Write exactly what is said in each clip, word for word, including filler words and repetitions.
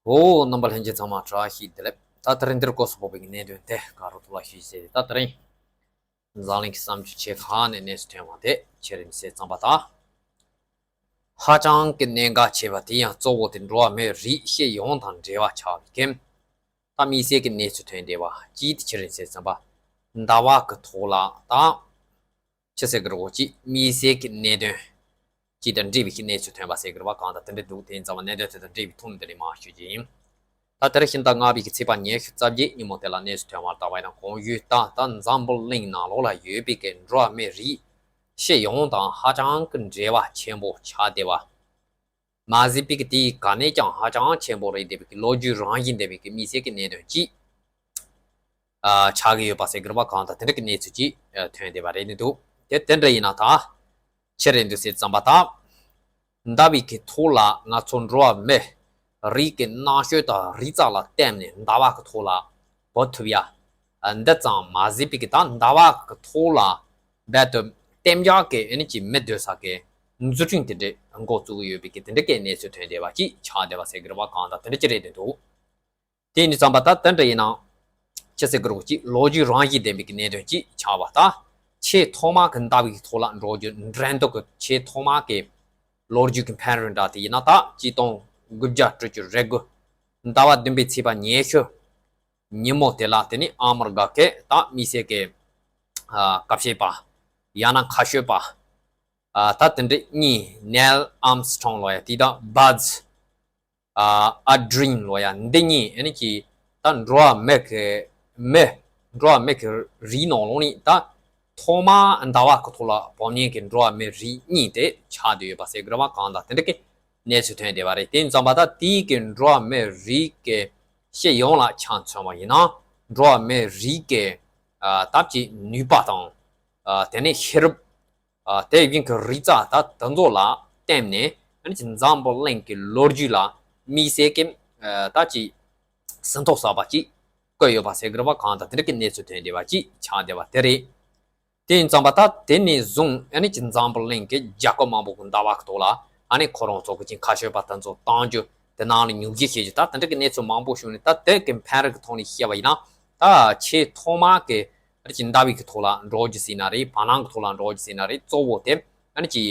ཨོ། རྣམ་པ་ལྷན་རྒྱས་ཚང་མ་བཀྲ་ཤིས་བདེ་ལེགས། ད་དེ་རིང་འདིར་སྐོར་སུ་ཕོག་པའི་གནད་དོན་དེ་ག་རུ་ཐུག་ལ་ཞུས་ཟེར། ད་དེ་རིང་འཛམ་གླིང་གི་བསམ་ཚུལ་ཆེ་ཁག་ནས་གནས་ཚུལ་ཐོན་པ་དེ་ཆེ་རིམ་སེ་བརྩམས་པ་དང་། ཧ་ཅང་གི་གནད་འགག་ཆེ་བ་དེ་ཡང་གཙོ་བོ་དེ་འགྲོ་བ་མིའི་རིགས་སྤྱི་ཡོངས་དང་འབྲེལ་བ་ཆགས་པའི་རྐྱེན། ད་དམིགས་བསལ་གྱི་གནས་ཚུལ་ཐོན་བསྡད་པ་གཅིག་དེ་ཆེ་རིམ་སེ་བརྩམས་པ། ཟླ་བ་གི་ཐོག་ལ་དང་། ཅི་ཟེར་གི་རེད་གོ། གཅིག་དམིགས་བསལ་གྱི་གནད་དོན་གཅིག་དང་འབྲེལ་བའི་གནས་ཚུལ་ཐོན་པ་ཟེར་གི་རེད་པ། གང་ལྟར་དེ་འདྲ་འདུག་དེ་ཡིན་ཙང་གནད་དོན་དེ་དང་འབྲེལ་བའི་ཐོག་ནས་འདི་ནས་མར་ཞུ་རྒྱུ་ཡིན། ད་དེ་རིང་ཕྱི་ཟླ་ལྔ་པའི་གི་ཚེས་པ་ཉི་ཤུ་རྩ་བརྒྱད་ཉིན་མོ་དེ་ལ་གནས་ཚུལ་ཐོན་པར་བལྟས་པ་ཡིན་ན། གོང་ཞུས་ལྟར་ད་འཛམ་བུ་གླིང་ནང་ལོགས་ལ་ཡོད་པའི་གི་འགྲོ་བ་མིའི་རིགས་སྤྱི་ཡོངས་དང་ཧ་ཅང་གི་འབྲེལ་བ་ཆེན་པོ་ཆགས་བསྡད་པ། མ་ཟད་པའི་གི་དེའི་ག་ནས་ཀྱང་ཧ་ཅང་ཆེན་པོ་རེད་བསྡད་པའི་གི་ལོ་རྒྱུས་རང་བཞིན་ལྡན་པའི་གི་དམིགས་བསལ་གྱི་གནད་དོན་གཅིག་ཨ་ཆགས་ཀྱི་ཡོད་པ་ཟེར་གི་རེད་པ། གང་ལྟར་དེ་འདྲ་གི་གནས་ཚུལ་གཅིག་ཨ་ཐོན་བསྡད་པ་རེད་འདུག་དེ་དེ་འདྲ་ཡིན་ན་ད་ཆི་རེད་འདུག་ཟེར་བརྩམས་པ་དང་། ཟླ་བའི་གི་ཐོག་ལ་ང་ཚོ་འགྲོ་བ་མི་རིགས་ཀྱི་རྣམ་དཔྱོད་དང་རིག་རྩལ་ལ་བརྟེན་ནས་ཟླ་བ་གི་ཐོག་ལ་བུད་ཐུབ་ཡ། ཨ་འདི་ཙམ་མ་ཟད་པའི་གི་ད་ཟླ་བ་གི་ཐོག་ལ་རྦད་དེ་གཏན་འཇགས་ཀྱི་ཨ་ནི་ཅིག་མི་སྡོད་ས་གི་འཛུགས་སྐྲུན་དེ་འདྲ་འགོ་བཙུགས་ཡོད་པའི་གི་དེ་འདྲ་གི་གནས་ཚུལ་ཐོན་བསྡད་པ་གཅིག་ཆགས་བསྡད་པ་ཟེར་གི་རེད་པ། གང་ལྟར་དེ་འདྲ་ཅིག་རེད་འདུག་དེ་ཡིན་དུས་ཙམ་པ་ད་དེ་འདྲ་ཡིན་ན། ཅི་ཟེར་གི་རེད་གོ། གཅིག་ལོ་རྒྱུས་རང་བཞིན་ལྡན་པའི་གི་གནད་དོན་གཅིག་ཆགས་པ་ད། ཆེས་ཐོག་མ་གི་ཟླ་བའི་གི་ཐོག་ལ་འགྲོ་རྒྱུ་འགྲན་བསྡུར་གི་ཆེས་ཐོག་མ་གི་ལོ་རྒྱུས་ཀྱི་འཕེན་རིམ་འདྲ་དེ་ཡིན་ན། ད་གཅིག་སྟོང་དགུ་བརྒྱ་དྲུག་ཅུ་རེ་དགུ་ཟླ་བ་བདུན་པའི་ཚེས་པ་ཉི་ཤུ་ཉིན་མོ་དེ་ལ་དེ་ནི་ཨ་མི་རི་ཀ་གི་ད་དམིགས་བསལ་གྱི་ཨ་ཁ་ཤས་པ། ཡང་ན་ཁ་ཤོད་པ། ཨ་ད་དེ་འདྲ་གཉིས། ནེལ་ཨམ་སི་ཊོང་ལོ་ཡ་དེ་དང་བཱཛ་ཨ་ཨལ་ཌྲིན་ལོ་ཡ་འདི་གཉིས་ཨ་ནི་ཀྱི་ད་འགྲོ་བ་མི་གི་མི་འགྲོ་བ་མི་གི་རིགས་ནང་ལོགས་ནས་ད་ཐོག་མ་ཟླ་བ་གི་ཐོག་ལ་བབས་མཁན་གྱི་འགྲོ་བ་མི་རིགས་གཉིས་དེ་ཆགས་བསྡད་ཡོད་པ་ཟེར་གི་རེད་པ། གང་ལྟར་དེ་འདྲ་གི་གནས་ཚུལ་ཐོན་བསྡད་པ་རེད། དེ་ཡིན་ཙང་པ་ད་དེའི་གི་འགྲོ་བ་མི་རིགས་ཀྱི་སྤྱི་ཡོངས་ལ་ཆ་མཚོན་པ་ཡིན་ན། འགྲོ་བ་མི་རིགས་ཀྱི་ཨ་སྟབས་ཀྱི་ནུས་པ་དང་། ཨ་དེ་ནས་ཤེས་རབ། ཨ་དེ་བཞིན་གྱི་རིག་རྩལ་ད་དེ་ཚོ་ལ་བརྟེན་ནས་ཨ་ནི་ཅིག་འཛམ་བུ་གླིང་གི་ལོ་རྒྱུས་ལ་དམིགས་བསལ་གྱི་ཨ་ད་ཅིག་ཟིན་ཐོ་གསར་པ་ཅིག་བཀོད་ཡོད་པ་ཟེར་གི་རེད་པ། གང་ལྟར་དེ་འདྲ་གི་གནས་ཚུལ་ཐོན་བསྡད་པ་ཅིག་ཆགས་བསྡད་པ་དེ་རེད། དེ་ཡིན་ཙང་པ་ད་དེ་ནས་བཟུང་ཨ་ནི་ཅིག་འཛམ་བུ་གླིང་གི་རྒྱལ་ཁབ་མང་པོ་གི་ཟླ་བ་གི་ཐོག་ལ་ཨ་ནི་ཁོ་རང་ཚོ་གི་ཅིག་ཁ་ཤོད་པ་དེ་ཚོ་གཏོང་རྒྱུ། དེ་ནང་ལ་ཉུག་བཞི་བྱེད་རྒྱུ་ད་དེ་འདྲ་གི་གནས་ཚུལ་མང་པོ་བྱུང་ནས། ད་དེ་གི་འཕེན་རིམ་གི་ཐོག་ནས་བཤད་པ་ཡིན་ན། ད་ཆེས་ཐོག་མ་གི་ཨ་ནི་ཅིག་ཟླ་བའི་གི་ཐོག་ལ་འགྲོ་རྒྱུ་ཟེར་ན་རེད། བར་སྣང་གི་ཐོག་ལ་འགྲོ་རྒྱུ་ཟེར་ན་རེད། གཙོ་བོ་དེ་ཨ་ནི་ཅིག་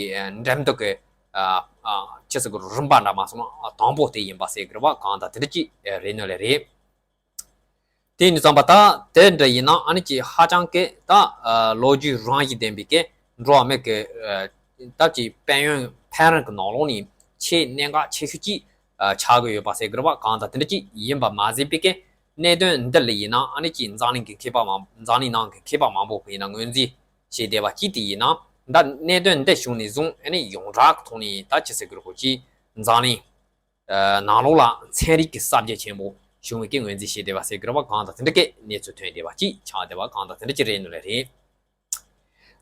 འགྲན་བསྡུར་གི་ཨ་ཨ་ཅི་ཟེར་གི་རུམ་པ་འདྲ་མ་སོང་ན་དང་པོ་དེ་ཡིན་པ་ཟེར་གི་རེད་པ། གང་ལྟར་དེ་འདྲ་ཅིག་རེད་ནི་ལས་རེད། དེ་ཡིན་དུས་ཙམ་པ་ད་དེ་འདྲ་ཡིན་ན་ཨ་ནི་ཅིག་ཧ་ཅང་གི་ད་ཨ་ལོ་རྒྱུས་རང་བཞིན་ལྡན་པའི་གི་འགྲོ་བ་མི་གི་ཨ་སྟབས་ཀྱི་དཔལ་ཡོན་འཕེན་རིམ་གི་ནང་ལོགས་ནས་ཆེས་གནད་འགག་ཆེ་ཤོས་ཅིག་ཨ་ཆགས་ཀྱི་ཡོད་པ་ཟེར་གི་རེད་པ། གང་ལྟར་དེ་འདྲ་ཅིག་ཡིན་པ་མ་ཟད་པའི་གི་གནད་དོན་འདི་ལ་ཡིན་ན་ཨ་ནི་ཅིག་འཛམ་གླིང་གི་མཁས་པ་མང་འཛམ་གླིང་ནང་གི་མཁས་པ་མང་པོ་གི་ཡིན་ན་ངོས་འཛིན་བྱས་བསྡད་པ་ཅིག་དེ་ཡིན་ན། ད་གནད་དོན་འདི་བྱུང་ནས་བཟུང་ཨ་ནི་ཡོངས་གྲགས་ཀྱི་ཐོག་ནས་ད་ཅི་ཟེར་གི་རེད་གོ། ཅིག་འཛམ་གླིང་ནང་ལོགས་ལ་ཚན་རིག་གི་གསར་བརྗེ་ཆེན་པོ་བྱུང་བའི་གི་ངོས་འཛིན་བྱས་བསྡད་པ་ཟེར་གི་རེད་པ། གང་ལྟར་དེ་འདྲ་གི་གནས་ཚུལ་ཐོན་བསྡད་པ་ཅིག་ཆགས་བསྡད་པ་གང་ལྟར་དེ་འདྲ་ཅིག་རེད་ནི་ལས་རེད།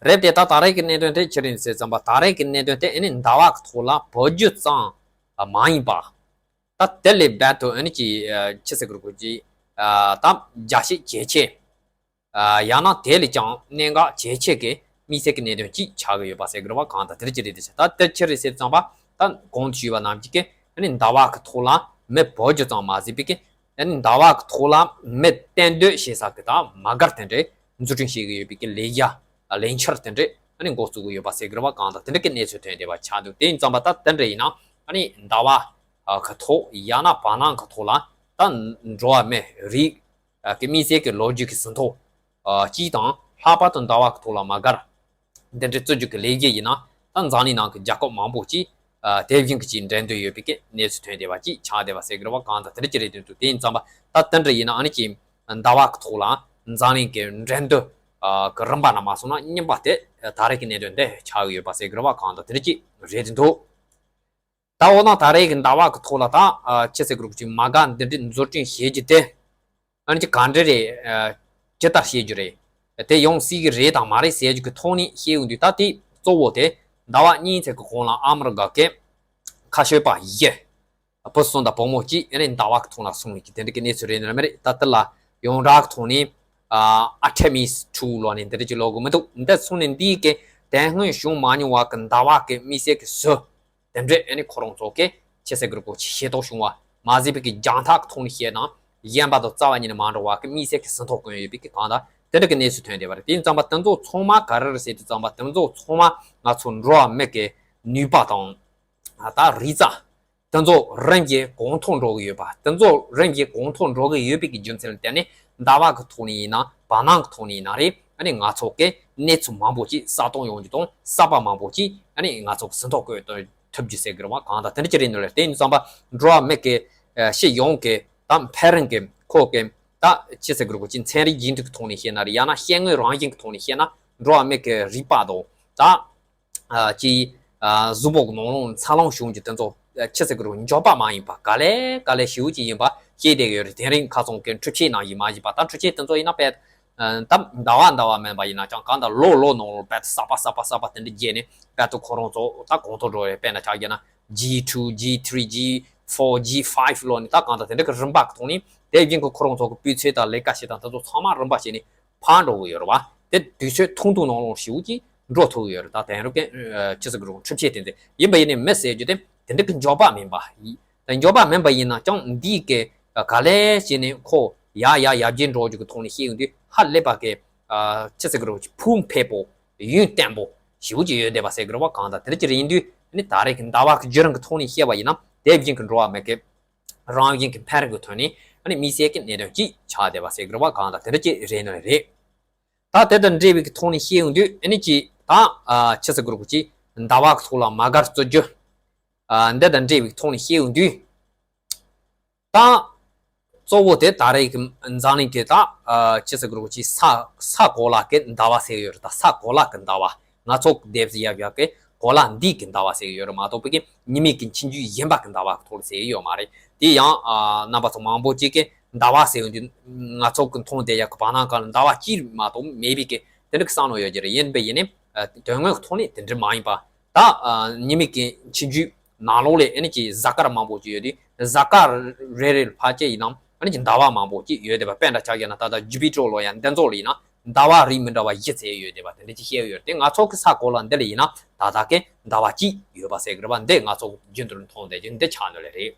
རེད་དེ་ད་ད་རེས་ཀྱི་གནད་དོན་དེ་ཅི་རེད་ཟེར་ཙམ་པ། ད་རེས་ཀྱི་གནད་དོན་དེ་ཨ་ནི་ཟླ་བ་གི་ཐོག་ལ་བུད་རྒྱུ་ཙམ་མ་ཡིན་པ། ད་དེ་ལས་རྦད་དེ་ཨ་ནི་ཅིག་ཅི་ཟེར་གི་རེད་གོ། ཅིག་ད་རྒྱ་ཆེ་ཇེ་ཆེ། ཡང་ན་དེ་ལས་ཀྱང་གནད་འགག་ཇེ་ཆེ་གི་དམིགས་བསལ་གྱི་གནད་དོན་གཅིག་ཆགས་ཀྱི་ཡོད་པ་ཟེར་གི་རེད་པ། གང་ལྟར་དེ་འདྲ་ཅིག་རེད་དེ། ད་དེ་ཅི་རེད་ཟེར་ཙམ་པ། ད་གོང་དུ་ཞུས་པ་ནང་བཞིན་གྱི་ཨ་ནི་ཟླ་བ་གི་ཐོག་ལ་མི་བུད་རྒྱུ་ཙམ་མ་ཟད་པའི་གི་ཨ་ནི་ཟླ་བ་གི་ཐོག་ལ་མི་གཏན་སྡོད་བྱེད་ས་གི་ད་མ་གར་དེ་འདྲའི་འཛུགས་སྐྲུན་བྱེད་ཀྱི་ཡོད་པའི་གི་ལས་ཀ་ལས་འཆར་དེ་འདྲའི་ཨ་ནི་འགོ་བཙུགས་ཀྱི་ཡོད་པ་ཟེར་གི་རེད་པ། གང་ལྟར་དེ་འདྲ་གི་གནས་ཚུལ་ཐོན་བསྡད་པ་ཆགས་འདུག་དེ་ཡིན་ཙམ་པ་ད་དེ་འདྲ་ཡིན་ན་ཨ་ནི་ཟླ་བ་གི་ཐོག་ཡང་ན་བར་སྣང་གི་ཐོག་ལ་ད་འགྲོ་བ་མི་རིགས་ཀྱི་དམིགས་བསལ་གྱི་ལོ་རྒྱུས་ཀྱི་ཟིན་ཐོ་ཨ་གཅིག་དང་། ལྷག་པར་དུ་ཟླ་བ་གི་ཐོག་ལ་མ་གར་འདི་འདྲའི་བཙུགས་རྒྱུ་གི་ལས་འགུལ་ཡིན་ན། ད་འཛམ་གླིང་ནང་གི་རྒྱལ་ཁབ་མང་པོ་ཅིག་ཨ་དེ་བཞིན་གྱི་ཅིག་འགྲན་བསྡུར་ཡོད་པའི་གི་གནས་ཚུལ་ཐོན་བསྡད་པ་ཅིག་ཆགས་བསྡད་པ་ཟེར་གི་རེད་པ། གང་ལྟར་དེ་འདྲ་ཅིག་རེད་འདུག་དེ་ཡིན་ཙམ་པ་ད་དེ་འདྲ་ཡིན་ན་ཨ་ནི་ཅིག་ཟླ་བ་གི་ཐོག་ལ་འཛམ་གླིང་གི་འགྲན་བསྡུར་ཨ་གི་རིམ་པ་ན་མ་སོང་ན་རྙིང་པ་དེ་ད་རེས་ཀྱི་གནད་དོན་འདི་ཆགས་ཀྱི་ཡོད་པ་ཟེར་གི་རེད་པ། གང་ལྟར་དེ་འདྲ་ཅིག་རེད་འདུག་ད་འོ་ན་ད་རེས་ཀྱི་ཟླ་བ་གི་ཐོག་ལ་ད་ཨ་ཅི་ཟེར་གི་རེད་གོ། ཅིག་མ་གར་འདི་འདྲའི་འཛུགས་སྐྲུན་བྱེད་རྒྱུ་དེ་ཨ་ནི་ཅིག་ག་འདྲ་རེད། ཨ་ཇི་ལྟར་བྱེད་རྒྱུ་རེད། དེ་ཡོང་སྲིད་ཀྱི་རེད་དང་མ་རེད་ཟེར་རྒྱུ་གི་ཐོག་ནས་བཤད་ཡོང་དུས། ད་དེ་གཙོ་བོ་དེ་ཟླ་བ་གཉིས་ཙམ་གི་གོང་ལ་ཨ་མི་རི་ཀ་གི་ཁ་ཤོད་པ་བཞི། བུ་གསུམ་དང་བུ་མོ་གཅིག་ཨ་ནི་ཟླ་བ་གི་ཐོག་ལ་སོང་བའི་གི་དེ་འདྲ་གི་གནས་ཚུལ་རེད་ནི་རེད་མ་རེད། ད་དེ་ལ་ཡོངས་གྲགས་གི་ཐོག་ནས་ཨ་ཨར་ཏེ་མིས་ཊུ་ལབ་ནས་འདི་འདྲ་ཅིག་ལབ་དགོས་མི་འདུག་འདི་སོང་ནས་འདིའི་གི་དེ་སྔོན་བྱུང་མ་མྱོང་བ་གི་ཟླ་བ་གི་དམིགས་བསལ་གྱི་ཟུར་དེ་འདྲས་ཨ་ནི་ཁོ་རང་ཚོ་གི་ཅི་ཟེར་གི་རེད་གོ། ཅིག་ཤེས་རྟོགས་བྱུང་བ་ མ་བཟོས་པའི་གི་རྒྱང་ཐག་གི་ཐོག་ནས་བཤད་ན་གཞན་པ་དང་རྩ་བ་ཉིད་ནས་མ་འདྲ་བ་གི་དམིགས་བསལ་གྱི་ཟིན་ཐོ་བཀོད་ཡོད་པའི་གི་གང་ལྟར་དེ་འདྲ་གི་གནས་ཚུལ་ཐོན་བསྡད་པ་རེད། དེ་ཡིན་ཙང་པ་དེ་ཚོ་ཚང་མ་ག་རེ་རེད་ཟེར་དུས་ཙང་པ་དེ་ཚོ་ཚང་མ་ང་ཚོ་འགྲོ་བ་མི་གི་ནུས་པ་དང་ད་རིག་རྩལ། དེ་ཚོ་རིམ་གྱིས་གོང་མཐོར་འགྲོ་གི་ཡོད་པ། དེ་ཚོ་རིམ་གྱིས་གོང་མཐོར་འགྲོ་གི་ཡོད་པའི་གི་རྒྱུ་མཚན་ལ་བརྟེན་ནས་ཟླ་བ་གི་ཐོག་ནས་ཡིན་ན་བར་སྣང་གི་ཐོག་ནས་ཡིན་ན་རེད། ཨ་ནི་ང་ཚོ་གི་གནས་ཚུལ་མང་པོ་ཅིག་གསལ་སྟོན་ཡོང་རྒྱུ་དང་གསར་པ་མང་པོ་ཅིག་ཨ་ནི་ང་ཚོ་གི་ཟིན་ཐོ་བཀོད་ཐུབ་རྒྱུ་ཟེར་གི་རེད་བ། གང་ལྟར་དེ་འདྲ་ཅིག་རེད་འདུག་ལེ། དེ་ཡིན་ཙང་པ་འགྲོ་བ་མི་གི་ཨ་སྤྱི་ཡོངས་ཀྱི་ད་ཕན་རིན་གྱི་ཁོ་གི་ད་ཅི་ཟེར་གི་རེད་གོ་ཅིག་ཚན་རིག་རྒྱུགས་འབྲས་ཀྱི་ཐོག་ནས་བཤད་ན་རེད། ཡང་ན་ཤེས་དངོས་རང་བཞིན་གྱི་ཐོག་ནས་བཤད་ན་འགྲོ་བ་མི་གི་རིག་པ་དང་ད། ཨ་ཅིག་ཨ་གཟུགས་པོ་གི་ནང་ལོགས་འཚར་ལོངས་བྱུང་རྒྱུ་དེ་ཚོ་ཨ་ཅི་ཟེར་གི་རེད། མགྱོགས་པ་མ་ཡིན་པ་ག་ལེ་ག་ལེ་ཞེ་པོ་ཅིག་ཡིན་པ་ཤེས་བསྡད་ཡོད་རེད། དེང་རིང་ཁ་སང་གི་འཕྲུལ་ཆས་ནང་བཞིན་མ་བྱས་པ། ད་འཕྲུལ་ཆས་དེ་ཚོ་ཡིན་ན་དཔེ་ཨ་ད་ཟླ་བ་ཟླ་བ་མིན་པ་ཡིན་ན་ཅང་གང་ལྟར་ལོ་ལོ་ནང་ལོགས་དཔེ་གསར་པ་གསར་པ་གསར་པ་དེ་འདྲ་བརྒྱབ་ནས་དཔེ་ད་ཁོ་རང་ཚོ་ད་གོང་མཐོར་འགྲོ་བའི་དཔེར་ན་ཆ་བཞག་ན་G two G three G four G five ལོ་ནས་ད་གང་ལྟར་དེ་འདྲ་གི་རིམ་པ་གི་ཐོག་ནས་དེ་བཞིན་གི་ཁོ་རང་ཚོ་གི་སྤུས་ཚད་དང་ལས་ཀ་བྱེད་སྟངས་དེ་ཚོ་ཚང་མ་རིམ་པ་བྱས་ནས། ཕར་འགྲོ་གི་ཡོད་རེད་བ། དེ་དུས་ཚོད་ཐུང་ཐུང་ནང་ལོགས་ཞེ་པོ་ཅིག་འགྲོ་ཐུབ་ཀྱི་ཡོད་རེད། ད་དེང་རབས་ཀྱི་ཨ་ཅི་ཟེར་གི་རེད། འཕྲུལ་ཆས་དེ་ཚོ་ཡིན་པ་ཡིན་ནའི་མི་ཟེར་རྒྱུ་དེ་དེ་འདྲ་གི་མགྱོགས་པ་མིན་པ་ཡིན། ད་མགྱོགས་པ་མིན་པ་ཡིན་ན་ཀྱང་འདི་གི་ག་ལེ་བྱས་ནས་ཁོ་ཡར་ཡར་ཡར་རྒྱས་འགྲོ་རྒྱུ་གི་ཐོག་ནས་བཤད་ཡོང་དུས་ཧ་ལས་པ་གི་ཨ་ཅི་ཟེར་གི་རེད། ཕུགས་འཕེར་པོ་ཡུན་བརྟན་པོ་ཞེ་པོ་ཅིག་ཡོད་བསྡད་པ་ཟེར་གི་རེད་བ། གང་ལྟར་དེ་འདྲ་ཅིག་རེད། ཡིན་དུས་ནི་ད་རེས་ཀྱི་ཟླ་བ་གི་བརྒྱུད་རིམ་གི་ཐོག་ནས་བཤད་པ་ཡིན་ན་དེ་བཞིན་གི་འགྲོ་བ་མི་གི་རང་བཞིན་གྱི་འཕེལ་རིམ་གྱི་ཐོག་ནས་ཨ་ནི་དམིགས་བསལ་གྱི་གནད་དོན་གཅིག་ཆགས་བསྡད་པ་ཟེར་གི་རེད་བ། གང་ལྟར་དེ་འདྲ་ཅིག་རེད་ནི་རེད། ད་དེ་དང་འབྲེལ་བའི་གི་ཐོག་ནས་བཤད་ཡོང་དུས་ཨ་ནི་ཅིག་ད་ཨ་ཅི་ཟེར་དགོས་རེད་གོ་ཅིག་ཟླ་བ་གི་ཐོག་ལ་མ་དགར་བཙུགས་རྒྱུ། ཨ་འདི་དང་འབྲེལ་བའི་གི་ཐོག་ནས་བཤད་ཡོང་དུས་ད་གཙོ་བོ་དེ་ད་རེས་ཀྱི་འཛམ་གླིང་གི་ད་ཨ་ཅི་ཟེར་དགོས་རེད་གོ་ཅིག་ས་ས་གོ་ལ་གི་ཟླ་བ་ཟེར་གི་ཡོད་རེད། ད་ས་གོ་ལ་གི་ཟླ་བ། ང་ཚོ་སྡེབ་ཟེར་ཡག་ཡག་གི་གོ་ལ་འདི་གི་ཟླ་བ་ཟེར་གི་ཡོད་རེད་མ་གཏོགས་པའི་གི་ཉི་མའི་གི་འཆིང་རྒྱུ་གཞན་པ་གི་ཟླ་བ་གི་ཐོག་ལ་ཟེར་གི་ཡོད་མ་རེད། དེ་ཡང་ཨ་རྣམ་པ་ཚོ་མང་པོ་ཅིག་གི་ཟླ་བ་ཟེར་ཡོང་དུས་ང་ཚོ་གི་མཐོང་བསྡད་ཡག་གི་བར་སྣང་སྒང་ལ་ཟླ་བ་གཅིག་མ་གཏོགས་མེད་པའི་གི་དེ་འདྲ་གི་བསམ་བློ་ཡོད་ཀྱི་རེད། ཡིན་པས་ཡིན་ནའི་ཨ་དོན་དངོས་གི་ཐོག་ནས་དེ་འདྲ་མ་ཡིན་པ། ད་ཨ་ཉི་མའི་གི་འཆིང་རྒྱུ་ནང་ལོགས་ལ་ཨ་ནི་ཅིག་གཟའ་སྐར་མང་པོ་ཅིག་ཡོད་དུས་གཟའ་སྐར་རེ་རེ་ལ་ཕལ་ཆེར་ཡིན་ནའང་ཨ་ནི་ཅིག་ཟླ་བ་མང་པོ་ཅིག་ཡོད་བསྡད་པ། དཔེར་ན་ཆ་བཞག་ན་ད་ལྟ་ཇུ་པི་ཊར་ལོ་ཡ་འདི་ཚོ་ལ་ཡིན་ན་ཟླ་བ་རིགས་མི་འདྲ་བ་བཞི་ཙམ་ཡོད་བསྡད་པ་དེ་འདྲ་ཅིག་བཤད་ཡོད་རེད། ང་ཚོ་གི་ས་གོ་ལ་འདི་ལ་ཡིན་ན་ད་ལྟ་གི་ཟླ་བ་གཅིག་ཡོད་པ་ཟེར་གི་རེད་བ། འདི་ང་ཚོ་རྒྱུན་དུ་མཐོང་བསྡད་རྒྱུ་འདི་ཆགས་ནི་ལས་རེད།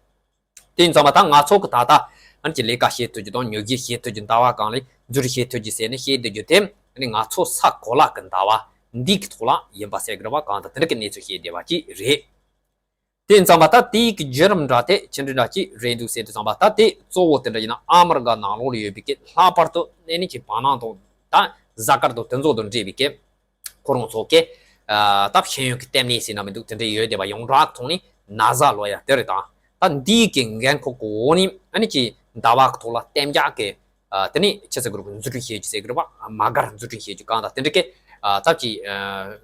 དེ་ཡིན་ཙང་མ་ད་ང་ཚོ་གི་ད་ལྟ་ཨ་ནི་ཅིག་ལས་ཀ་བྱེད་ཐུབ་རྒྱུ་དང་ཉོ་རྒྱུ་བྱེད་ཐུབ་རྒྱུ་ཟླ་བ་གང་ལ་འཛུལ་བྱེད་ཐུབ་རྒྱུ་ཟེར་ནས་བཤད་བསྡད་རྒྱུ་དེ་ཨ་ནི་ང་ཚོ་ས་གོ་ལ་གི་ཟླ་བ་འདི་གི་ཐོག་ལ་ཡིན་པ་ཟེར་གི་རེད་བ། གང་ལྟར་དེ་འདྲ་གི་གནས་ཚུལ་བཤད་བསྡད་པ་ཅིག་རེད། དེ་ཡིན་ཙང་མ་ད་དེའི་གི་བརྒྱུད་རིམ་འདྲ་དེ་ཅི་འདྲ་འདྲ་ཅིག་རེད་འདུག་ཟེར་དུས་ཙང་མ་ད་དེ་གཙོ་བོ་དེ་འདྲ་ཡིན་ན་ཨ་མི་རི་ཀ་ནང་ལོགས་ལ་ཡོད་པའི་གི་ལྷག་པར་དུ་ཨ་ནི་ཅིག་བར་སྣང་དང་ད་གཟའ་སྐར་དང་དེ་ཚོ་དང་འབྲེལ་བའི་གི་ཁོ་རང་ཚོ་གི་ཨ་ད་ཤེས་ཡོན་གྱི་ལྟེ་གནས་ཟེར་ན་མི་འདུག་དེ་འདྲ་ཡོད་བསྡད་པ་ཡོངས་གྲགས་ཐོག་ནས་ན་ས་ལོ་ཡ་དེ་རེད། ད་ད་འདིའི་གི་འགན་ཁུར་གོ་ནི་ཨ་ནི་ཅིག་ཟླ་བ་གི་ཐོག་ལ་གཏན་འཇགས་གི་ཨ་དེ་ནས་ཆི་ཟེར་གི་རེད། འཛུགས་སྐྲུན་བྱེད་རྒྱུ་ཟེར་གི་རེད་བ། མ་དགར་འཛུགས་སྐྲུན་བྱེད་རྒྱུ་གང་དང་དེ་འདྲ་གི་ཨ་ཚབ་ཀྱི་ཨ་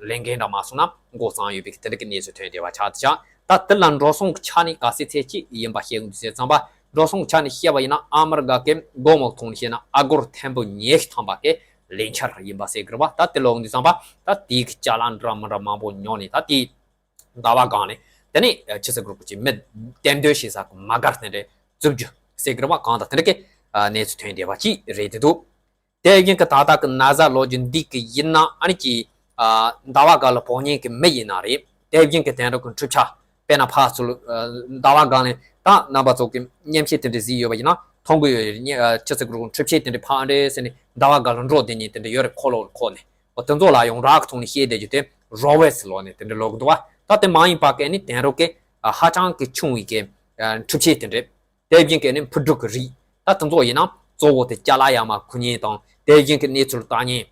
ལས་འགན་འདྲ་མ་སོང་ན་འགོ་བརྩམས་ཡོད་པའི་དེ་འདྲ་གི་གནས་ཚུལ་ཐོན་བསྡད་པ་ཆགས་འདུག་ད་དེ་ལ་འགྲོ་སོང་གི་ཆ་ནས་ག་ཚད་ཚད་ཅིག་ཡིན་པ་བཤད་དགོས་འདུག་ཟེར་ཙང་པ། འགྲོ་སོང་གི་ཆ་ནས་བཤད་པ་ཡིན་ན་ཨ་མི་རི་ཀ་གི་སྒོར་མོ་ཐོག་ནས་བཤད་ན་ཨ་སྒོར་ཐེར་འབུམ་ཉི་ཤུ་ཐམ་པ་གི་ལས་འཆར་ཡིན་པ་ཟེར་གི་རེད་བ། ད་དེ་ལ་འོང་དུས་ཙང་པ་ད་དེའི་གི་ཅ་ལག་འདྲ་མི་འདྲ་མང་པོ་ཉོ་ནས་ད་དེའི་ཟླ་བ་སྒང་ནས་དེ་ནས་ཆི་ཟེར་དགོས་རེད་གོ་ཅིག་མི་གཏན་སྡོད་བྱེད་ས་གི་མ་དགར་དེ་འདྲ་འཛུགས་རྒྱུ་ཟེར་གི་རེད་བ། གང་དང་དེ་འདྲ་གི་གནས་ཚུལ་ཐོན་བསྡད་པ་ཅིག་རེད་དེ་འདུག་དེ་བཞིན་གི་ད་ལྟ་གི་ན་ས་ལོ་རྒྱུས་འདི་གི་ཡིན་ན་ཨ་ནི་ཅིག་ཟླ་བ་སྒང་ལ་ཕོག་མཁན་གི་མི་ཡིན་ན་རེད། དེ་བཞིན་གི་དེང་རབས་གི་འཕྲུལ་ཆས་དཔེར་ན་ཕར་ཚུར་ཟླ་བ་སྒང་ལ་ད་རྣམ་པ་ཚོ་གི་མཉམ་བཤད་དེ་འདྲ་གཟིགས་ཡོད་པ་ཡིན་ན་མཐོང་གི་ཡོད་རེད། ཆི་ཟེར་དགོས་རེད་གོ་འཕྲུལ་ཆས་དེ་འདྲ་ཕར་འདྲ་ཟེར་ནས་ཟླ་བ་སྒང་ལ་འགྲོ་བསྡད་མཁན་དེ་འདྲ་ཡོད་རེད། ཁོ་ལོ་ཁོ་ནས། འོ་དེ་ཚོ་ལ་ཡོངས་གྲགས་ཀྱི་ཐོག་ནས་བཤད་བསྡད་རྒྱུ་དེ་རོ་བེ་སི་ལོ་ནས་དེ་འདྲ་ལོག་གི་འདུག་བ། ད་དེ་མ་ཡིན་པ་གི་ནི་དེང་རབས་ཀྱི་ཨ་ཧ་ཅང་གི་ཆུང་བའི་གི་ཨ་འཕྲུལ་ཆས་དེ་འདྲ། དེ་བཞིན་གི་ནི་འཕུར་གྲུ་གི་རིགས། ད་དེ་ཚོ་ཡིན་ན་གཙོ་བོ་དེ་ཅ་ལག་ཡར་མར་འཁུར་མཁན་དང་དེ་བཞིན་གི་གནས་ཚུལ་བལྟ་མཁན།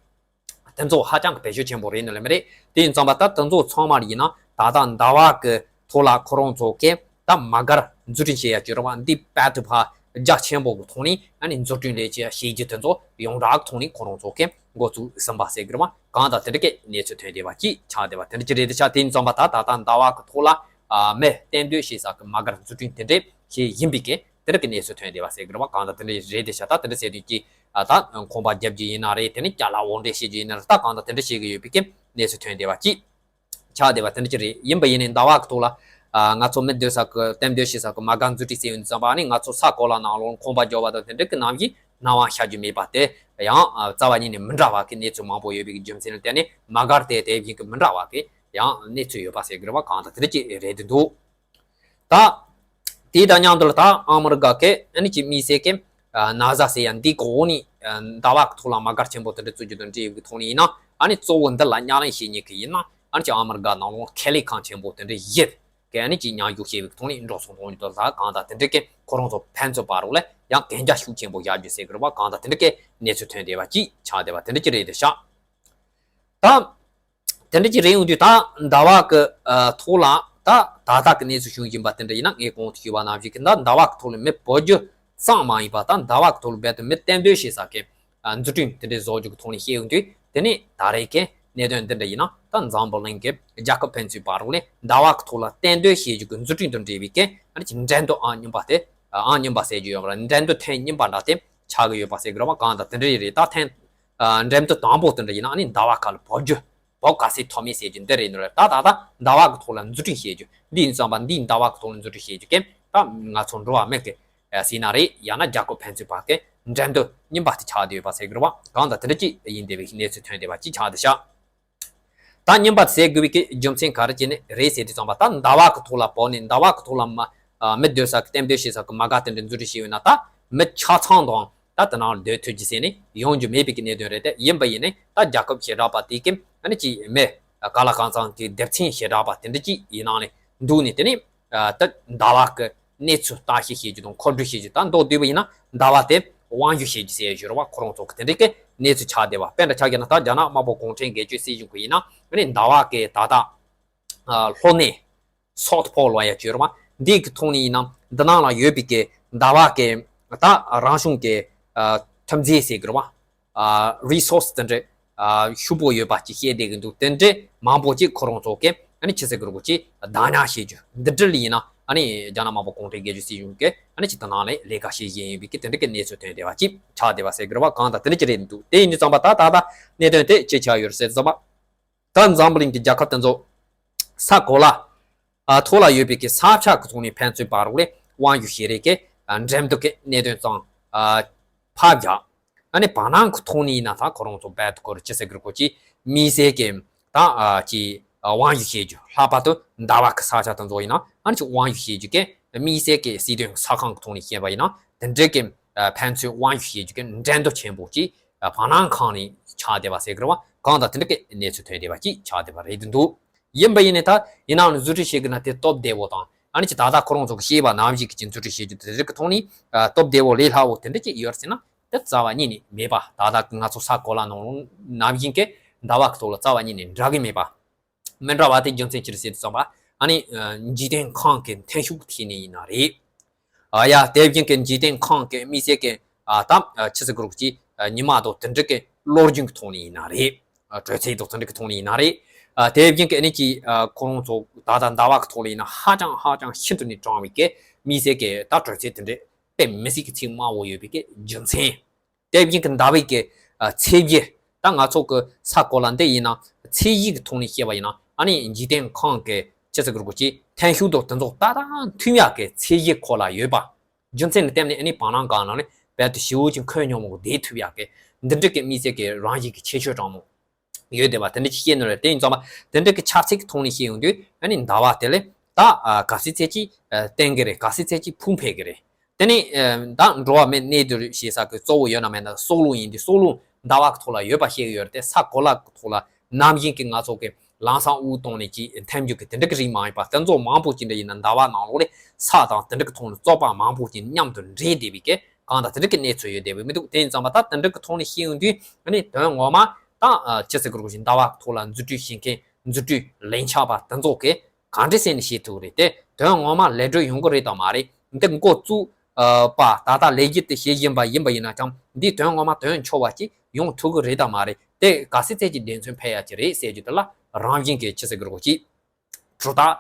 དེ་ཚོ་ཧ་ཅང་གི་བེད་སྤྱོད་ཆེན་པོ་རེད་ནི་ལ་མི་རེད། དེ་ཡིན་ཙང་པ་ད་དེ་ཚོ་ཚང་མ་ཡིན་ན་ད་ལྟ་ཟླ་བ་གི་ཐོག་ལ་ཁོ་རང་ཚོ་གི་ད་མ་དགར་འཛུགས་སྐྲུན་བྱེད་ཡ་ཅིག་རེད་བ། འདི་དཔལ་དུ་ཕ་རྒྱ་ཆེན་པོ་གི་ཐོག་ནས་ཨ་ནི་འཛུགས་སྐྲུན་ལས་བྱེད་བྱེད་རྒྱུ་དེ་ཚོ་ཡོངས་གྲགས་ཐོག་ནས་ཁོ་རང་ཚོ་གི་འགོ་བཙུགས་ཟིན་པ་ཟེར་གི་རེད་བ། གང་དང་དེ་འདྲ་གི་གནས་ཚུལ་ཐོན་བསྡད་པ་ཅིག་ཆགས་བསྡད་པ་དེ་འདྲ་ཅིག་རེད་དེ་ཆགས། དེ་ཡིན་ཙང་པ་ད་ད་ལྟ་ཟླ་བ་གི་ཐོག་ལ་ཨ་མི་གཏན་སྡོད་བྱེད་ས་གི་མ་དགར་འཛུགས་སྐྲུན་དེ་འདྲ་བྱེད་ཡིན་པའི་གི་དེ་འདྲ་གི་གནས་ཚུལ་ཐོན་བསྡད་པ་ཟེར་གི་རེད་བ། གང་དང་དེ་འདྲ་རེད་དེ་ཆགས། ད་དེ་འདྲ་ཟེར་དུས་ཀྱི་ཨ་ད་ཁང་པ་རྒྱབ་རྒྱུ་ཡིན་ན་རེད། དེ་ནས་ཅ་ལག་དབོར་འདྲེན་བྱེད་རྒྱུ་ཡིན་ན་རེད། ད་གང་དང་དེ་འདྲ་བྱེད་གི་ཡོད་པའི་གི་གནས་ཚུལ་ཐོན་བསྡད་པ་ཅིག་ཆགས་བསྡད་པ་དེ་འདྲ་ཅིག་རེད། ཡིན་པ་ཡིན་ནའི་ཟླ་བ་གི་ཐོག་ལ་ཨ་ང་ཚོ་མི་སྡོད་ས་གི་གཏན་སྡོད་བྱེད་ས་གི་མ་དགར་འཛུགས་སྐྲུན་ཟེར་ཡོང་དུས་ཙམ་པ་ཨ་ནི་ང་ཚོ་ས་གོ་ལ་ནང་ལོགས་ཁང་པ་རྒྱག་པ་དང་དེ་འདྲ་གི་ནང་བཞིན་སྣང་བ་ཤར་རྒྱུ་མེད་པ་དེ་ཡང་ཨ་རྩ་བ་ཉིད་ནས་མི་འདྲ་བ་གི་གནས་ཚུལ་མང་པོ་ཡོད་པའི་གི་རྒྱུ་མཚན་ལ་བརྟེན་ནས་མ་དགར་དེ་དེ་བཞིན་གི་མི་འདྲ་བ་གི་ཡང་གནས་ཚུལ་ཡོད་པ་ཟེར་གི་རེད་བ། གང་དང་དེ་འདྲ་ཅིག་རེད་དེ་འདུག་ད། དེ་དང་མཉམ་དུ་ལ་ད་ཨ་མི་རི་ཀ་གི་ཨ་ནི་ཅིག་དམིགས་བསལ་གྱི་ཨ་ན་ས་ཟེར་ཡ་འདི་གོ་ནི་ཨ་ཟླ་བ་གི་ཐོག་ལ་མ་གར་ཆེན་པོ་དེ་འདྲ་བཙུགས་རྒྱུ་དང་འབྲེལ་ཡོད་པའི་ཐོག་ནས་ཡིན་ན། ཨ་ནི་གཙོ་བོ་འདི་ལ་ཉམས་ལེན་བྱེད་མཁན་གྱི་ཡིན་ན། ཨ་ནི་ཅིག་ཨ་མི་རི་ཀ་ནང་ལོགས་ཁེ་ལས་ཁང་ཆེན་པོ་དེ་འདྲ་བཞི་གི་ཨ་ནི་ཅིག་མཉམ་ཞུགས་བྱས་པའི་ཐོག་ནས་འགྲོ་སོང་གཏོང་རྒྱུ་དང་ལྷག་གང་དང་དེ་འདྲ་གི་ཁོ་རང་ཚོ་ཕན་ཚུན་བར་ལ་ཡང་གན་རྒྱ་ཤུགས་ཆེན་པོ་བཞག་རྒྱུ་ཟེར་གི་རེད་བ། གང་དང་དེ་འདྲ་གི་གནས་ཚུལ་ཐོན་བསྡད་པ་ཅིག་ཆགས་བསྡད་པ་དེ་འདྲ་ཅིག་རེད་དེ་ཤག་ད། དེ་འདྲ་ཅིག་རེད་ཡོང་དུས་ད་ཟླ་བ་གི་ཨ་ཐོག་ལ་ད་ད་ལྟ་གི་གནས་ཚུལ་བྱུང་བཞིན་པ་དེ་འདྲ་ཡིན་ན། ངས་གོང་དུ་ཞུས་པ་ནང་བཞིན་གྱི་ད་ཟླ་བ་གི་ཐོག་ལ་མི་བོད་བརྒྱུད་ཙམ་མ་ཡིན་པ་ད་ཟླ་བ་གི་ཐོག་ལ་རྦད་དེ་མི་གཏན་སྡོད་བྱེད་ས་གི་ཨ་འཛུགས་སྐྲུན་དེ་འདྲ་བཟོ་རྒྱུ་གི་ཐོག་ནས་བཤད་ཡོང་དུས། དེ་ནས་ད་རེས་ཀྱི་གནད་དོན་འདི་འདྲ་ཡིན་ན་ད་འཛམ་བུ་གླིང་གི་རྒྱལ་ཁབ་ཕན་ཚུན་བར་ལ་ཟླ་བ་གི་ཐོག་ལ་གཏན་སྡོད་བྱེད་རྒྱུ་གི་འཛུགས་སྐྲུན་དང་འབྲེལ་བའི་གི་ཨ་ནི་ཅིག་འགྲན་བསྡུར་ཨང་གཉིས་པ་དེ་ཨང་གཉིས་པ་ཟེར་རྒྱུ་ཡོད་པ་ར། འགྲན་བསྡུར་ཐེངས་གཉིས་པ་འདྲ་དེ་ཆགས་ཀྱི་ཡོད་པ་ཟེར་གི་རེད་བ། གང་ལྟར་དེ་འདྲ་ཡིན་རེད། ད་ཐེངས་ཨ་འགྲན་བསྡུར་དང་པོ་དེ་འདྲ་ཡིན་ན་ཨ་ནི་ཟླ་བ་ཁ་ལ་བོད་བརྒྱུད་བོད་ག་ཚད་ཐོབ་མིན་ཟེར་རྒྱུ་འདི་རེད་འདུག་རེད། ད་ད་ད་ཟླ་བ་གི་ཐོག་ལ་འཛུགས་སྐྲུན་བྱེད་རྒྱུ་འདི་ཡིན་ཙང་པ་འདིའི་ཟླ་བ་གི་ཐོག་ལ་འཛུགས་སྐྲུན་བྱེད་རྒྱུ་གན་ད་ང་ཚོ་འགྲོ་བ་མི་གི་ཟེར་ན་རེད། ཡང་ན་རྒྱལ་ཁབ་ཕན་ཚུན་བར་གི་འགྲན་བསྡུར་གཉིས་པ་དེ་ཆགས་བསྡད་ཡོད་པ་ཟེར་གི་རེད་བ། གང་ལྟར་དེ་འདྲ་ཅིག་ཡིན་བསྡད་པའི་གནས་ཚུལ་ཐོན་བསྡད་པ་ཅིག་ཆགས་བསྡད་ཤག་ད་གཉིས་པ་ཟེར་དགོས་པའི་གི་རྒྱུ་མཚན་ག་རེ་བྱས་ནས་རེད་ཟེར་དུས་ཙམ་པ། ད་ཟླ་བ་གི་ཐོག་ལ་བབས་ནས་ཟླ་བ་གི་ཐོག་ལ་མ་ཨ་མི་སྡོད་ས་གི་གཏན་སྡོད་བྱེད་ས་གི་མ་ག་དེ་འདྲ་འཛུགས་སྐྲུན་བྱས་ཡོད་ན། ད་མི་ཆ་ཚང་དང་ད་དེ་ནང་སྡོད་ཐུབ་རྒྱུ་ཟེར་ནས་ཡོང་རྒྱུ་མེད་པའི་གི་གནད་དོན་རེད་དེ། ཡིན་པ་ཡིན་ནས་ད་རྒྱལ་ཁབ་བྱེ་བྲག་པ་དེ་གི་ཨ་ནི་ཅིག་མི་ག་ལ་གང་འཚམ་གི་སྡེ་ཚན་བྱེ་བྲག་པ་དེ་འདྲ་ཅིག་ཡིན་ནང་ནས་འདུག་ནས། དེ་ནས་ད་ཟླ་བ་གི་གནས་ཚུལ་བརྟག་ཞིབ་བྱེད་རྒྱུ་དང་མཁོ་སྤྲོད་བྱེད་རྒྱུ། ད་མདོར་བསྡུས་པ་ཡིན་ན་ཟླ་བ་དེ་དབང་སྒྱུར་བྱེད་རྒྱུ་ཟེར་ཡ་ཞུ་རེད་བ། ཁོ་རང་ཚོ་གི་དེ་འདྲའི་གི་གནས་ཚུལ་ཆགས་བསྡད་པ། དཔེར་ན་ཆ་བཞག་ན་ད་རྒྱ་ནག་དམར་པོ་གུང་ཁྲན་སྒེར་གཅོད་སྲིད་གཞུང་གི་ཡིན་ན་ཨ་ནི་ཟླ་བ་གི་ད་ལྟ་ཨ་གློག་ནད་སོབ་ཕོར་ལབ་ཡ་ཅིག་ཡོད་རེད་བ། འདི་གི་ཐོག་ནས་ཡིན་ན་འདི་ནང་ལ་ཡོད་པའི་གི་ཟླ་བ་གི་ད་རང་བྱུང་གི་ཨ་ཐོན་རྫས་ཟེར་གི་རེད་བ། ཨ་རི་སོར་སི་དེ་འདྲ་ཨ་ཤུགས་པོ་ཡོད་པ་ཅིག་བཤད་བསྡད་ཀྱི་འདུག་དེ་འདྲ་མང་པོ་ཅིག་ཁོ་རང་ཚོ་གིས་ཨ་ནི་ཅི་ཟེར་དགོས་རེད་གོ་ཅིག་བདག་ཉར་བྱེད་རྒྱུ་འདི་འདྲ་ལ་ཡིན་ན། ཨ་ནི་རྒྱ་ནག་དམར་པོ་གུང་ཁྲན་སྒེར་གཅོད་སྲིད་གཞུང་གིས་ཨ་ནི་ཅིག་དེ་ནང་ལ་ལས་ཀ་བྱེད་བཞིན་ཡོད་པའི་གི་དེ་འདྲ་གི་གནས་ཚུལ་ཐོན་བསྡད་པ་ཅིག་ཆགས་བསྡད་པ་ཟེར་དགོས་རེད་བ། གང་ལྟར་དེ་འདྲ་ཅིག་རེད་འདུག་དེ་ཡིན་དུས་ཙམ་པ་ད་ད་ལྟ་གནད་དོན་དེ་ཅི་ཆགས་ཡོད་རེད་ཟེར་ཙམ་པ། ད་འཛམ་བུ་གླིང་གི་རྒྱལ་ཁབ་དེ་ཚོ་ས་གོ་ལ་ཨ་ཐོག་ལ་ཡོད་པའི་གི་ས་ཆ་གི་ཐོག་ནས་ཕན་ཚུན་བར་ལ་དབང་སྒྱུར་བྱེད་རེས་ཀྱི་ཨ་འགྲན་བསྡུར་གྱི་གནད་དོན་ཙམ་ཨ་ཕབ་བཞག་ཨ་ནི་བར་སྣང་གི་ཐོག་ནས་ཡིན་ན་ད་ཁོ་རང་ཚོ་རྦད་དེ་ཁོ་རང་ཅི་ཟེར་དགོས་རེད་གོ་ཅིག་དམིགས་བསལ་གྱི་ད་ཨ་ཅིག་ཨ་དབང་སྒྱུར་བྱེད་རྒྱུ། ལྷག་པར་དུ་ཟླ་བ་གི་ས་ཆ་དེ་ཚོ་ཡིན་ན་ཨ་ནི་ཅིག་དབང་སྒྱུར་བྱེད་རྒྱུ་གི་དམིགས་བསལ་གྱི་སྲིད་དོན་ས་ཁང་གི་ཐོག་ནས་བཤད་པ་ཡིན་ན་དེ་འདྲའི་གི་ཨ་ཕན་ཚུན་དབང་སྒྱུར་བྱེད་རྒྱུ་གི་འགྲན་བསྡུར་ཆེན་པོ་ཅིག་ཨ་བར་སྣང་ཁང་ནས་ཆགས་བསྡད་པ་ཟེར་དགོས་རེད་བ། གང་ལྟར་དེ་འདྲ་གི་གནས་ཚུལ་ཐོན་བསྡད་པ་ཅིག་ཆགས་བསྡད་པ་རེད་འདུག་ཡིན་པ་ཡིན་ནའི་ད་ཡིན་ནའང་འཛུགས་སྐྲུན་བྱེད་དགོས་ན་དེ་སྟབས་བདེ་བོ་དང་ཨ་ནི་ཅིག་ད་ལྟ་ཁོ་རང་ཚོ་གི་བཤད་པ་ནང་བཞིན་གྱི་ཅིག་འཛུགས་སྐྲུན་བྱེད་རྒྱུ་དེ་རིགས་ཀྱི་ཐོག་ནས་ཨ་སྟབས་བདེ་བོ་ལས་སླ་བོ་དེ་འདྲ་ཅིག་ཡོད་ཟེར་ན་དེ་རྩ་བ་ཉིད་ནས་མེད་པ། ད་ལྟ་གི་ང་ཚོ་ས་གོ་ལ་ནང་ལོགས་ནང་བཞིན་གྱི་ཟླ་བ་གི་ཐོག་ལ་རྩ་བ་ཉིད་ནས་འདྲ་གི་མེད་པ། མི་འདྲ་བ་དེ་རྒྱུ་མཚན་ཅི་རེད་ཟེར་དུས་ཙམ་པ་ཨ་ནི་ཨ་འཇིག་རྟེན་ཁམས་ཀྱི་ཐོན་ཤུགས་ཐད་ནས་ཡིན་ན་རེད། ཨ་ཡ་དེ་བཞིན་གྱི་འཇིག་རྟེན་ཁམས་ཀྱི་དམིགས་བསལ་གྱི་ཨ་ད་ཨ་ཆི་ཟེར་དགོས་རེད་གོ་ཅིག་ཨ་ཉི་མ་དང་དེ་འདྲ་གི་གློག་རྒྱུན་གྱི་ཐོག་ནས་ཡིན་ན་རེད། ཨ་དྲོད་ཚད་དང་དེ་འདྲ་གི་ཐོག་ནས་ཡིན་ན་རེད། ཨ་དེ་བཞིན་གྱི་ཨ་ནི་ཅིག་ཨ་ཁོ་རང་ཚོ་ད་ལྟ་ཟླ་བ་གི་ཐོག་ལ་ཡིན་ན་ཧ་ཅང་ཧ་ཅང་ཤིན་ཏུ་ནས་གྲང་བའི་གི་དམིགས་བསལ་གྱི་ད་དྲོད་ཚད་དེ་འདྲ་དཔེ་མི་སྲིད་ཀྱི་ཚད་དམའ་བོ་ཡོད་པའི་གི་རྒྱུ་མཚན། དེ་བཞིན་གྱི་ཟླ་བའི་གི་ཨ་ཚད་གཞི། ད་ང་ཚོ་གི་ས་གོ་ལ་འདི་ཡིན་ན་ཚད་གཞི་གི་ཐོག་ནས་བཤད་པ་ཡིན་ན་ཨ་ནི་འཇིག་རྟེན་ཁམས་ཀྱི་ཆི་ཟེར་དགོས་རེད་གོ་ཅིག་ཐོན་ཤུགས་དང་དེ་ཚོ་ཏག་ཏག་མཐུན་ཡག་གི་ཚད་གཞི་ཁོ་ལ་ཡོད་པ། རྒྱུ་མཚན་ནི་བརྟེན་ནས་ཨ་ནི་བར་སྣང་སྒང་ནང་ནས་རྦད་དེ་ཞེ་པོ་ཅིག་འཁོན་སྙོམས་པོ་བསྡད་ཐུབ་ཡག་གི་འདི་འདྲ་གི་དམིགས་བསལ་གྱི་རང་བཞིན་གྱི་ཁྱད་ཆོས་དྲང་མོ་ཡོད་བསྡད་པ་དེ་འདྲ་ཅིག་བཤད་ནི་རེད། དེ་ཡིན་ཙང་མ་དེ་འདྲ་གི་ཆབ་སྲིད་ཀྱི་ཐོག་ནས་བཤད་ཡོང་དུས་ཨ་ནི་ཟླ་བ་དེ་ལས་ད་ཨ་ག་ཚོད་ཚད་ཅིག་ཨ་བརྟན་གི་རེད། ག་ཚོད་ཚད་ཅིག་ཕུང་འཕེལ་གི་རེད། དེ་ནས་ཨ་ད་འགྲོ་བ་མི་གནས་སྡོད་བྱེད་ས་གི་གཙོ་བོ་ཡོད་ན་མེད་ན་སྲོག་རླུང་ཡིན་དུས་སྲོག་རླུང་ཟླ་བ་གི་ཐོག་ལ་ཡོད་པ་བཤད་གི་ཡོད་རེད་དེ། ས་གོ་ལ་གི་ཐོག་ལ་ནམ་རྒྱུན་གྱི་ང་ཚོ་གི་ལམ་སང་དབུགས་གཏོང་ནས་ཀྱི་འཐེན་རྒྱུ་གི་དེ་འདྲ་གི་རིགས་མ་ཡིན་པ་དེ་ཚོ་མང་པོ་ཅིག་འདྲ་ཡིན་ན་ཟླ་བ་ནང་ལོགས་ལས་ས་དང་དེ་འདྲ་གི་ཐོག་ནས་བཙོག་པ་མང་པོ་ཅིག་མཉམ་དུ་འདྲེས་བསྡད་པའི་གི་གང་དང་དེ་འདྲ་གི་གནས་ཚུལ་ཡོད་བསྡད་པའི་མི་འདུག་དེ་ཡིན་ཙང་མ་ད་དེ་འདྲ་གི་ཐོག་ནས་བཤད་ཡོང་དུས་ཨ་ནི་དོན་ངོ་མ་ད་ཨ་ཅི་ཟེར་དགོས་རེད་གོ་ཅིག་ཟླ་བ་གི་ཐོག་ལ་འཛུགས་སྐྲུན་བྱེད་མཁན་འཛུགས་སྐྲུན་ལས་འཆར་པ་དེ་ཚོ་གི་གང་འདྲ་བྱས་ནས་བྱེད་ཐུབ་ཀྱི་རེད་དེ། དོན་ངོ་མ་ལས་སྒྲུབ་ཡོང་གི་རེད་དམ་མ་རེད། འདི་འགོ་བཙུགས་པ་ད་ལྟ་ལས་གཞི་དེ་བྱེད་བཞིན་པ་ཡིན་པ་ཡིན་ན་ཀྱང་འདིའི་དོན་ངོ་མ་དོན་འཁྱོལ་བ་ཅིག་ཡོང་ཐུབ་ཀྱི་རེད་དམ་མ་རེད། དེ་ག་ཚོད་ཚད་ཀྱི་དོན་ཚན་ཕལ་ཡག་ཅིག་རེད་ཟེར་རྒྱུ་དེ་ལ་རང་བཞིན་གྱི་ཅི་ཟེར་དགོས་རེད་གོ་ཅིག་གྲུབ་རྟགས་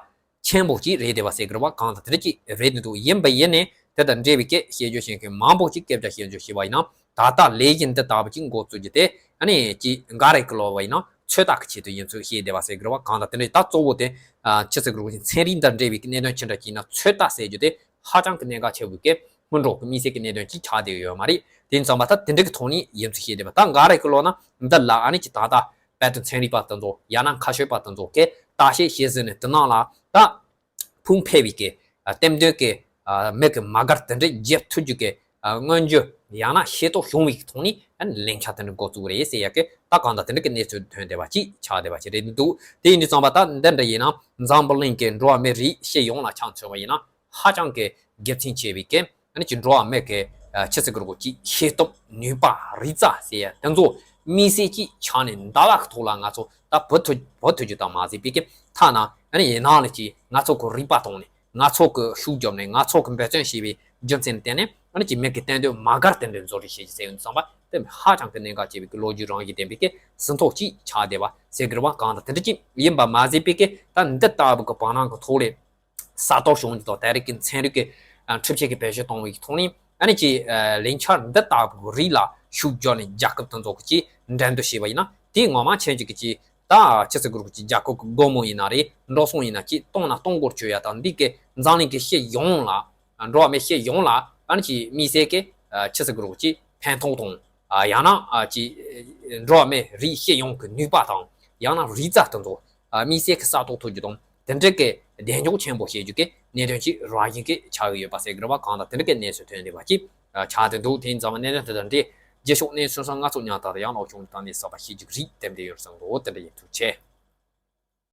ཆེན་པོ་ཅིག་རེད་བསྡད་པ་ཟེར་དགོས་རེད་བ། གང་དང་དེ་འདྲ་ཅིག་རེད་འདུག་ཡིན་པ་ཡིན་ནས་དེ་དང་འབྲེལ་བའི་སྐད་བཤད་རྒྱུ་བཤད་མཁན་མང་པོ་ཅིག་སྐད་ཆ་བཤད་རྒྱུ་བྱས་པ་ཡིན་ན། ད་ལྟ་ལས་གཞི་འདི་ལྟ་བུ་ཅིག་འགོ་བཙུགས་རྒྱུ་དེ་ཨ་ནི་ཅིག་འགའ་རེ་གི་ལབ་པ་ཡིན་ན་ཚོད་ལྟ་གི་ཆེད་དུ་ཡིན་ཚུལ་བཤད་བསྡད་པ་ཟེར་དགོས་རེད་བ། གང་དང་དེ་འདྲ་ད་གཙོ་བོ་དེ་ཨ་ཅི་ཟེར་དགོས་རེད་གོ་ཅིག་ཚན་རིག་དང་འབྲེལ་བའི་གི་གནད་དོན་ཅི་འདྲ་ཅིག་ཡིན་ན་ཚོད་ལྟ་ཟེར་རྒྱུ་དེ་ཧ་ཅང་གི་གནད་འགག་ཆེ་བོའི་གི་སྔོན་འགྲོ་གི་དམིགས་བསལ་གྱི་གནད་དོན་ཅིག་ཆགས་བསྡད་ཡོད་མ་རེད། དེ་ཡིན་ཙང་མ་ད་དེ་འདྲ་གི་ཐོག་ནས་ཡིན་ཚུལ་བཤད་བསྡད་པ། ད་འགའ་རེ་གི་ལབ་ན་འདི་ལ་ཨ་ནི་ཅིག་ད་ལྟ་དཔལ་དུ་ཚན་རིག་པ་དེ་ཚོ་ཡང་ན་མཁས་ཤོས་པ་དེ་ཚོ་གིས་བརྟག་དཔྱད་བྱས་ཟིན་ནས་དེ་ནང་ལ་ད་ཕུང་འཕེལ་བའི་གི་ཨ་གཏེར་འདོན་གི་ ཨ་མི་གི་དམག་སྒར་དེ་འདྲ་རྒྱབ་ཐུབ་རྒྱུ་གི་ཨ་སྔོན་འཇུག་ཡང་ན་ཤེས་རྟོགས་བྱུང་བའི་ཐོག་ནས་ཨ་ནི་ལས་འཆར་དེ་འདྲ་འགོ་བཙུགས་རེད་ཟེར་ཡ་གི་ད་གང་ལྟར་དེ་འདྲ་གི་གནས་ཚུལ་ཐོན་བསྡད་པ་ཅིག་ཆགས་བསྡད་པ་ཅིག་རེད་འདུག་དེ་ཡིན་དུས་ཙམ་པ་ད་འདི་འདྲ་ཡིན་ན་འཛམ་བུ་གླིང་གི་འགྲོ་བ་མི་རིགས་སྤྱི་ཡོངས་ལ་ཆ་མཚོན་པ་ཡིན་ན་ཧ་ཅང་གི་དགེ་མཚན་ཆེ་བའི་གི་ཨ་ནི་ཅིག་འགྲོ་བ་མི་གི་ཨ་ཆི་ཟེར་དགོས་རེད་གོ་ཅིག་ཤེས་སྟོབས་ནུས་པ་རིག་རྩལ་ཟེར་ཡ་དེ་ཚོ་དམིགས་བསལ་གྱི་ཆ་ནས་འདའ་བ་གི་ཐོག་ལ་ང་ཚོ་ད་བུད་ཐུབ་བུད་ཐུབ་རྒྱུ་དང་མ་ཟད་པའི་གི་ཐ་ན་ཨ་ནི་ཡིན་ནའང་ལས་ཀྱི་ང་ཚོ་གི་རིག་པ་གཏོང་ནས། ང་ཚོ་གི་ཤུགས་བརྒྱབ་ནས་ང་ཚོ་གི་འབད་བརྩོན་བྱས་པའི་རྒྱུ་མཚན་ལ་བརྟེན་ནས་ཨ་ནི་ཅིག་མི་གི་གཏན་སྡོད་མ་དགར་གཏན་སྡོད་བཟོ་རེས་བྱེད་ཀྱི་ཟེར་ཡོང་དུས་ཙམ་པ་དེ་ཧ་ཅང་གི་གནད་འགག་ཆེ་བའི་གི་ལོ་རྒྱུས་རང་བཞིན་ལྡན་པའི་གི་ཟིན་ཐོ་ཅིག་ཆགས་བསྡད་པ་ཟེར་དགོས་རེད་པ། གང་ལྟར་དེ་འདྲ་ཅིག་ཡིན་པ་མ་ཟད་པའི་གི་ད་འདི་ལྟ་བུ་གི་བར་སྣང་གི་ཐོག་ལས་ས་རྟོགས་བྱུང་འདི་དང་ད་རེས་ཀྱི་ཚན་རིག་གི་ཨ་འཕྲུལ་ཆས་ཀྱི་བེད་སྤྱོད་གཏོང་བའི་ཐོག་ནས་ཨ་ནི་ཅིག་ཨ་ལས་འཆར་འདི་ལྟ་བུ་རིགས་ལ་ཤུགས་བརྒྱབ་ནས་རྒྱལ་ཁབ་དེ་ཚོ་གི་ཅིག་འགྲན་བསྡུར་བྱས་པ་ཡིན་ན་དེ་ངོ་མ་ཁྱེད་ཅིག་གི་ཅིག་ད་ཕྱི་སྲིད་གུ་རུ་གི་རྒྱལ་ཁབ་ཀྱི་སྒོ་མོ་ཡིན་ན་རེད། འགྲོ་སོང་ཡིན་ན་ཅིག་གཏོང་ན་གཏོང་སྒོར་བཅོལ་ཡ་དང་འདི་གི་འཛམ་གླིང་གི་སྤྱི་ཡོངས་ལ་འགྲོ་བ་མི་སྤྱི་ཡོངས་ལ་ཨ་ནི་ཅིག་དམིགས་བསལ་གི་ཕྱི་སྲིད་གུ་རུ་ཅིག་ཕན་ཐོགས་དང་ཡང་ན་ཅིག་འགྲོ་བ་མི་རིགས་སྤྱི་ཡོངས་ཀྱི་ནུས་པ་དང་ཡང་ན་རིག་རྩལ་དེ་ཚོ་དམིགས་བསལ་གི་ས་ཐོག་ཐུག་རྒྱུ་དང་དེ་འདྲ་གི་གདེང་འཇོག་ཆེན་པོ་བྱེད་རྒྱུ་གི་གནད་དོན་ཅིག་རང་བཞིན་གི་ཆགས་ཀྱི་ཡོད་པ་ཟེར་གི་རེད་བ། གང་ལྟར་དེ་འདྲ་གི་གནས་ཚུལ་ཐོན་བསྡད་པ་ཅིག་ཆགས་བསྡད་འདུག་དེ་ཡིན་ཙང་གནད་དོན་དེ་དང་འབྲེལ་རྗེས་ཕྱོགས་གནས་ཚུལ་སང་ང་ཚོ་མཉམ་དུ་ཡང་ལོག་བྱུང་དང་ནས་གསར་པ་ཤེས་རྒྱུ་རིགས་དེ་འདྲ་ཡོད་བསམ་འདུག་དེ་འདྲ་ཡིན། ཐུགས་རྗེ་ཆེ།